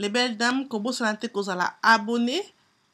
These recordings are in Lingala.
Les belles dames, kobosana te kozala abonné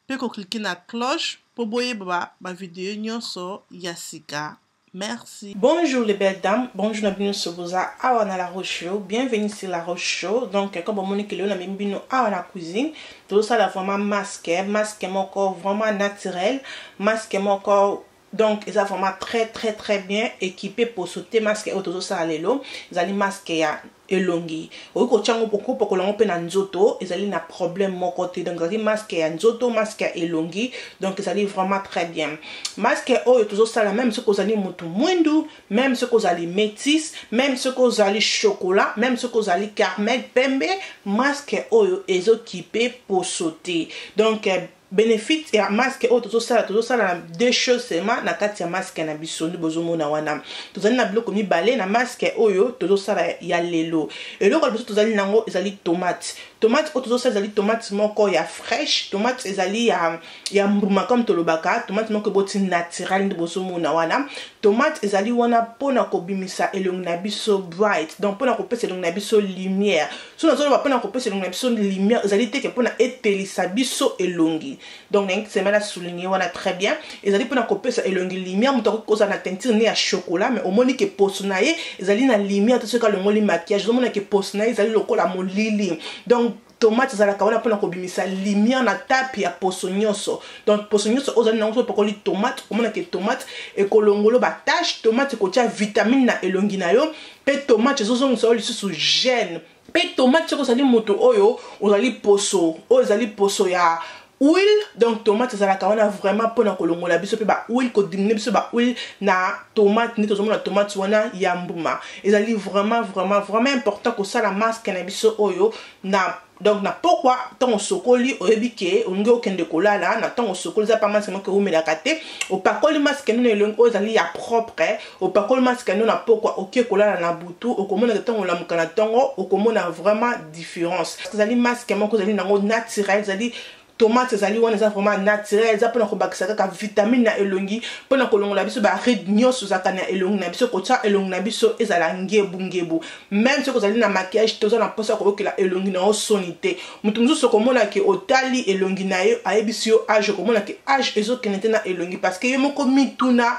pe ko cliquer na cloche po boyeba ba video nyonso ya sika. Merci. Bonjour les belles dames, bonjour na bino nyonso boza awa na La Rose Show, bienvenue sur La Rose Show. Donc comme bomoni ke lelo namemi bino awa na cuisine, tozosala vraiment masque, masque moko vraiment naturel, masque moko donc eza vraiment très très très bien équipé poso te. Masque oyo tozosala lelo ezali masque ya elongi, okoki kotia yango, okopakola yango mpe na nzoto, ezali na problème moko te. Donc ezali masque ya nzoto, masque ya elongi, donc ezali vraiment très bien. Masque oyo tozosala, même soki ozali motu mwindu, même soki ozali métis, même soki ozali chocolat, même soki ozali carmel pembe, masque oyo ezokipe poso te. Donc bénéfice ya masque oyo tozosala, tozosala na deux choses seulement na kati ya masque na biso. Nde bozomona wana, tozali na biloko mibale na masque oyo tozosala ya lelo. Eloko ya liboso tozali nango ezali tomate. Tomate oyo tozosala ezali tomate moko ya fraîche, tomate ezali ya mbuma, comme tolobaka, tomate moko eboti naturel. Nde bozomona wana, tomate ezali wana mpona kobimisa elongi na biso bright, donc mpona kopesa elongi na biso lumière. So nazoloba mpona kopesa elongi na biso lumière, ezali te ke mpona etelisa biso elongi. Donc nalingi sema na souligner wana très bien, ezali mpona kopesa elongi lumière. Moto akoki kozala na teinture ne ya chocolat, mais omoni ke poso na ye ezali na lumière te. Soki alongoli maquillage, ozomona ke poso na ye ezali lokola molili. Donc tomate ezalaka wana mpona kobimisa lumière na tape ya poso nyonso. Donc poso nyonso ozali nango, soki opakoli tomate, omona ke tomate ekolongolo batache, tomate ekotia vitamine na elongi na yo, mpe tomate ezozongisa yo lisusu jeune. Mpe tomate, soki ozali moto oyo ozali poso oyo ezali poso ya huile, donc tomate ezalaka wana vraiment mpona kolongola biso mpe bahuile, kodiminuer biso bahuile na tomate. Nde tozomona tomate wana ya mbuma, ezali vraiment vraiment vraiment important kosala masque na biso oyo na, donc na pokwa, ntango osokoli, oyebi ke olingi okende kolala, na ntango osokoli, eza pa masque moko ewumelaka te. Opakoli masque nino elongi oyo ezali ya propre, opakoli masque nino na pokwa, oke kolala na butu, okomona ke ntango olamuka na ntongo, okomona vraiment différence. Ezali masque moko ezali nango naturel, ezali tomate, ezali wana, eza vraiment naturel, eza mpona kobakisa kaka vitamine na elongi, mpona kolongola biso baride nyonso ezalaka na elongi na biso, kotia elongi na biso ezala ngebungebu. Même soki ozali na maquillage te, oza na mposa koyokela elongi na yo soni te. Moto mosusu okomona ke otali elongi na ye, ayebisi yo âge, okomona ke âge ezokende te na elongi, parce que ye moko mituna: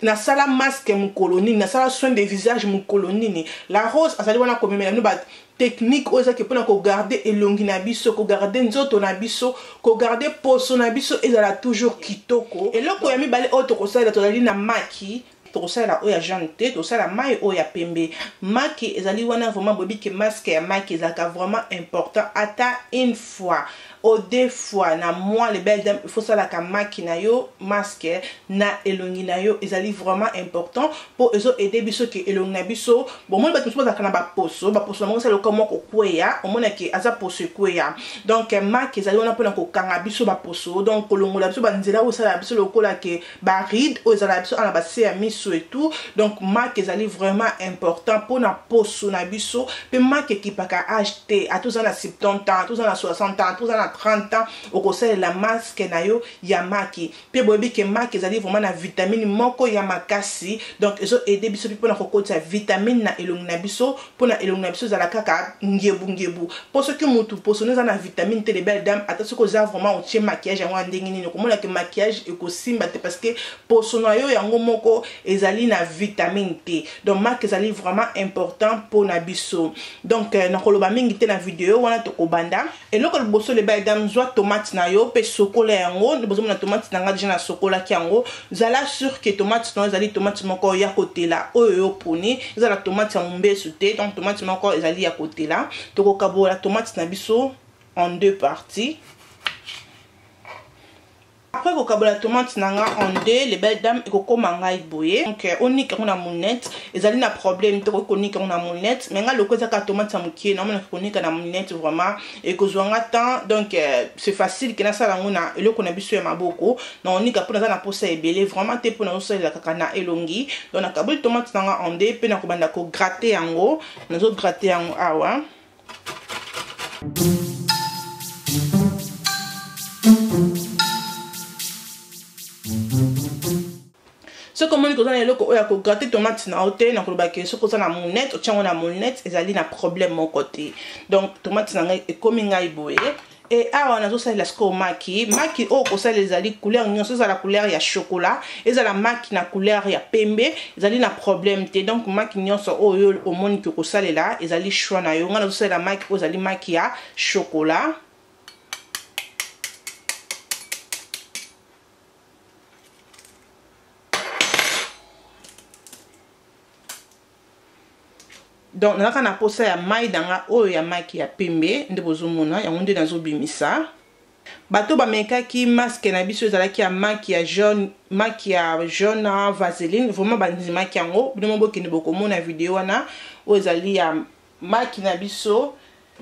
nasala masque mokolo nini? Nasala soin de visage mokolo nini? La Rose azali wana komemela bino batechnique oyo ezaki mpona kogarder elongi na biso, kogarder nzoto na biso, kogarder poso na biso ezala toujours kitoko. Eloko ya mibale oyo tokosalela, tozali na maki. Tokosalela oyo ya jaune te, tokosalela mai oyo ya pembe. Maki ezali wana vraiment, boyebi ke masque ya maki ezalaka vraiment important. Ata une fois ou deux fois na mois, les belles dames, il faut salaka maki na yo, masque na elongi na yo, ezali vraiment important mpo ezo aider biso ke elongi na biso. Bomoni bato mosusu bazalaka na baposo, baposo na bango esala lokola moko kokweya, omonake aza poso ekweya. Donc maki ezali wana mpona kokanga biso baposo, donc kolongola biso banzela oyo esalaka biso lokola ke baride oyo ezalaka biso ana base ya miso et tout. Donc maki ezali vraiment important mpona poso na biso. Mpe maki ekipaka âge te. Ata oza na 70 ans, ata oza na 60 ans, ata oza na 30 ans, okosalela masque na yo ya maki. Mpe boyebi ke maki ezali vraiment na vitamine moko ya makasi, donc ezo aider biso mpe mpona kokotisa vitamine na elongi na biso, mpona elongi na biso ezala kaka ngebungebu. Mpo soki motu poso no eza na vitamine te, les belles dames, ata soki oza vraiment otie maquillage yango ya ndenge nini, okomona ke maquillage ekosimba te, parce que poso na yo yango moko ezali na vitamine te. Donc maki ezali vraiment important mpona biso. Donc nakoloba mingi te na video wana. Tokobanda. Eloko liboso, les belles dames, zwa tomate na yo mpe sokola yango. Nde bozomona tomate na nga, déjà nasokolaki yango. Zala sûr ke tomate na yo ezali tomate moko ya kotela oyo yo poni, ezala tomate ya mombesu te. Donc tomate moko ezali ya kotela. Tokokabola tomate na biso en deux parties. Après kokabola tomate na nga en deux, les belles dames, ekokóma ngai boye. Donc onika yango na moulinette, ezali na problème te, okoki konika yango na moulinette. Mais nga, loko ezaka tomate ya mokie, namonaka konika na moulinette vraiment ekozwa nga temps. Donc c'est facile ke nasala yango na eloko na biso ya maboko na onika, mpo naza na posa ebele vraiment te, mpo nazosalela kaka na elongi. Donc nakaboli tomate na nga en deux mpe nakobanda kogratter yango. Nazogratter yango awa. Soki omoni koza na eloko oyo ya kogratte tomate na yo te, nakoloba ke soki oza na moulinette, otia yango na moulinette, ezali na problème moko te. Donc tomate na ngai ekomi ngai boye. E awa nazosalela sikoyo maki. Maki oyo kosalela ezali couleur nyonso, ezala couleur ya chocolat, ezala maki na couleur ya pembe, ezali na problème te. Donc maki nyonso oyo omoni ke kosalela ezali choix na yo. Ngai nazosalela maki oyo ezali maki ya chocolat. Donc nazalaka na posa ya mai na nga oyo ya maki ya pembe nde bozomona yango nde nazobimisa. Bato bamekaki masque na biso ezalaki ya maki ya jaune, maki ya jaune na vaseline, vraiment bandimaki yango. Bino mo bokende bokomona video wana oyo ezali ya maki na biso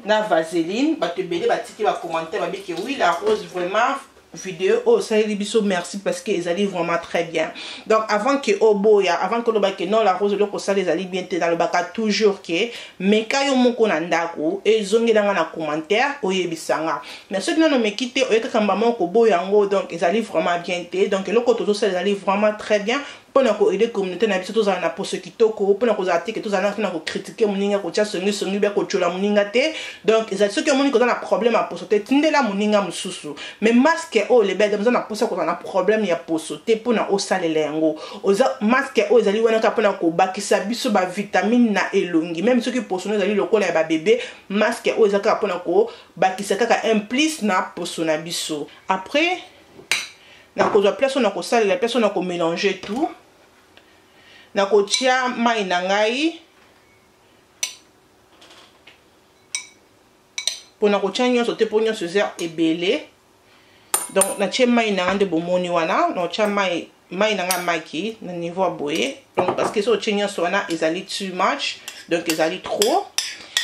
na vaseline. Bato ebele batiki ba commentaire babiki oui la rose, vraiment vidéo oyo osaleli biso, merci, parce que ezali vraiment très bien. Donc avant ke oboya, avant ke oloba ke non, la rose, eloko osala ezali bien te, nalobaka toujours ke meka yo moko na ndako, ezongelanga na commentaire, oyebisanga. Mais soki nano omeki te, oye kaka mbama koboya yango, donc ezali vraiment bien te. Donc eloko tozosala ezali vraiment très bien mpona koaider communauté na biso tozala na poso kitoko, mpona kozala te ke tozala mpona kocritiquer moninga, kotia songisongi bia kotiola moninga te. Donc ezali soki omoni koza na problème ya poso te, tindela moninga mosusu. Mais masque oyo, lebele, oza na mposa kozala na problème ya poso te mpona osalela yango. Oza masque oyo ezali wana kaka mpona kobakisa biso bavitamine na elongi. Même soki poso no ezali lokola ya babebe, masque oyo eza kaka mpona kobakisa kaka un plus na poso na biso. Après nakozwa place oyo nakosalela, place oyo nakomélanger tout, nakotia mai na ngai mpona kotia nyonso te, mpo nyonso eza ebele. Donc natie mai na ngai nde bomoni wana, nakotia mai na ngai maki na niveau ya boye. Donc parce que soki otie nyonso wana, ezali too much, donc ezali trop.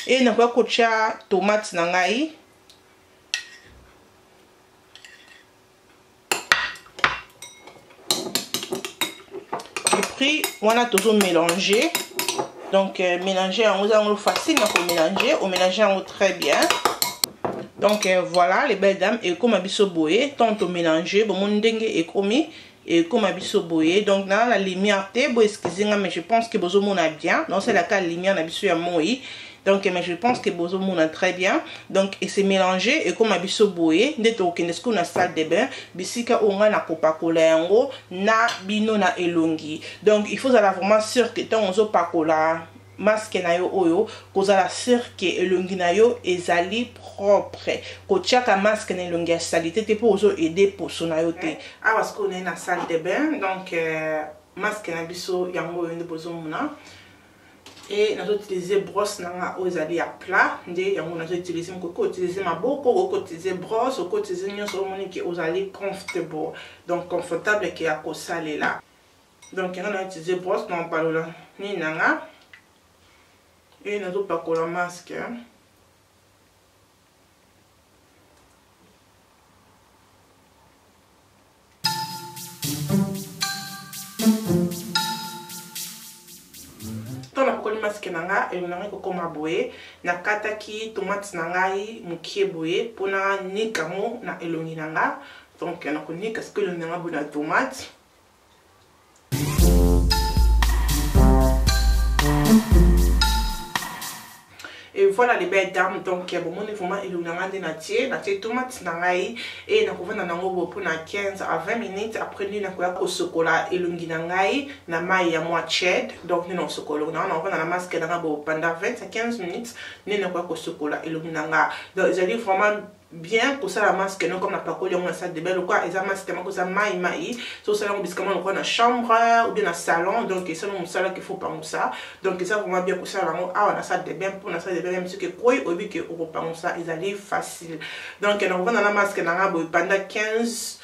E nakoya kotia tomate na ngai. Et puis wana tozo mélanger. Donc mélanger yango eza yango facile na komélanger, omélanger yango très bien. Donc voilà les belles dames, ekóma biso boye. Tant tomélanger, bomoni ndenge ekomi, ekóma biso boye. Donc na la lumière te, bo excuse nga, mais je pense que bozomona bien. Donc c'est la lumière na biso ya moi. Donc mais je pense que bozomona très bien. Donc ese mélanger, ekóma biso boye nde tokokende sikoyo na salle de bain, bisika oyo ngai nakopakola yango na bino na elongi. Donc il faut ozala vraiment sûr que ntango ozopakola masque na yo oyo, kozala sûr ke elongi na yo ezali propre. Kotiaka masque na elongi ya saleté te, mpo ozo aider poso na yo te. Awa sikoyo naye na salle de bain. Donc masque na biso yango oyo nde bozomona. E nazoutiliser brosse na nga oyo ezali ya plat nde yango nazoutiliser. Mokoki koutiliser maboko, okoki koutiliser brosse, okoki koutiliser nyonso omoni ke ozali comfortable, donc confortable ke ya kosalela. Donc yango nautiliser brosse na balola nini na nga e nazopakola masque. Ntango napakoli masque na nga, elongi na ngai kokóma boye. Nakataki tomate na ngai mokie boye mpona nika yango na elongi na nga. Donc nakonika sikoyo elongi na nga boye na tomate. Et voilà les belles dames, donc bomoni vraiment elongi na ngai nde natie tomate na ngai. E nakovanda nango boye mpona 15 à 20 minutes. Après nde nakoya kosokola elongi na ngai na mai ya mwa tiède. Donc nde nakosokola elongi na ngai, nakovanda na masque na ngai boye pendant 20 à 15 minutes, nde nakoya kosokola elongi na ngai. Donc ezali vraiment bien kosala masque no comme napakoli yango na salle de bain. Lokola eza masque moko eza mai mai, so osala yango bisika moko lokola na chambre ou bien na salon, donc esala mosala qu'il faut pangusa. Donc eza vraiment bien kosala yango awa na salle de bain, mpo na salle de bain, même soki ekwei, oyebi ke okopangusa, ezali facile. Donc nakovanda na masque na nga boye pendant 15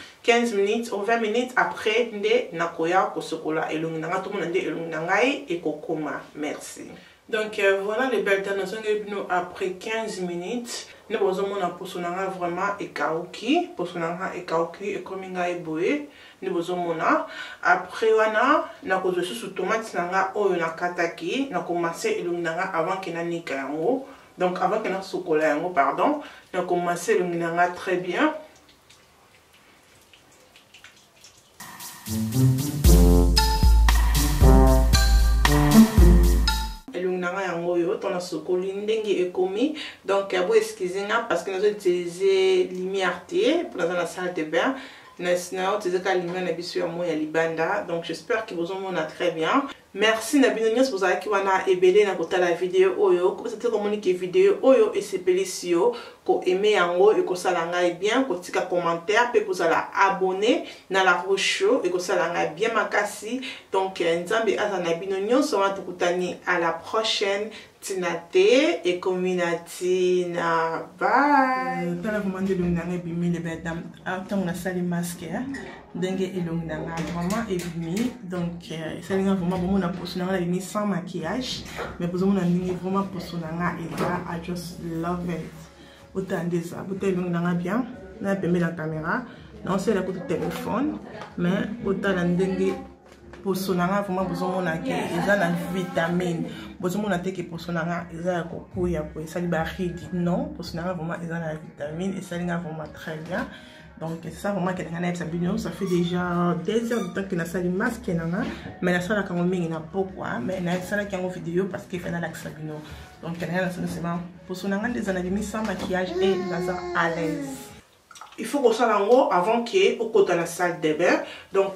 minutes ou 20 minutes. Après nde nakoya kosokola elongi na nga, tomona nde elongi na ngai ekokoma. Merci. Donc voilà les belles dames, nazongeli bino après 15 minutes. Nde bozomona poso na nga vraiment ekauki, poso na nga ekauki, ekomi ngai boye nde bozomona. Après wana nakozwa lisusu tomate na nga oyo nakataki, nakomasser elongi na nga avant ke nanika yango, donc avant ke nasokola yango, pardon, nakomasser elongi na nga très bien. Nasokoli ndenge ekomi. Donc bo excuse nga parce que nazo utiliser lumière te mpo naza na salle de bain, na utiliser kaka lumière na biso ya moi ya libanda. Donc j'espère que bozomona très bien. Merci na bino nyonso bozalaki wana ebele na kotala video oyo. Kopesa te komoni ke video oyo esepelisi yo, koaimer yango ekosala ngai bien, kotika commentaire mpe kozala abonné na La Rose Show ekosala ngai bien makasi. Donc Nzambe aza na bino nyonso wana. Tokutani à la prochaine. Ntina te ekomi na ntina. Bye. Tala vraiment nde elongi na ngai ebimi, les belles dames. Ntango nasali masque, ndenge elongi na ngai vraiment ebimi. Donc esali nga vraiment, bomona poso na ngai, nabimi sans maquillage, mais bozomona ndenge vraiment poso na ngai eza. I just love it. Botala nde eza, botala elongi na ngai bien na pembe na caméra, naosalela kutu téléphone, mais botala ndenge poso na nga vraiment, bozomona ke eza na vitamine. Bozomona te ke poso na nga eza ya kokuya po esali barides? Non, poso na nga vraiment eza na vitamine, esali nga vraiment très bien. Donc c'est ça vraiment ke nga nayebisa bino. Ça fait déjà 2 heures de temps ke nasali masque na nga, mais nasalaka yango mingi na pokwa, mais nasalaki yango vidéo parce que efa nalakisa bino. Donc na nga nasali seulement poso na nga nde eza, nabimi sans maquillage et naza à l'aise. Il faut kosala yango avant ke okota na salle de bain. Donc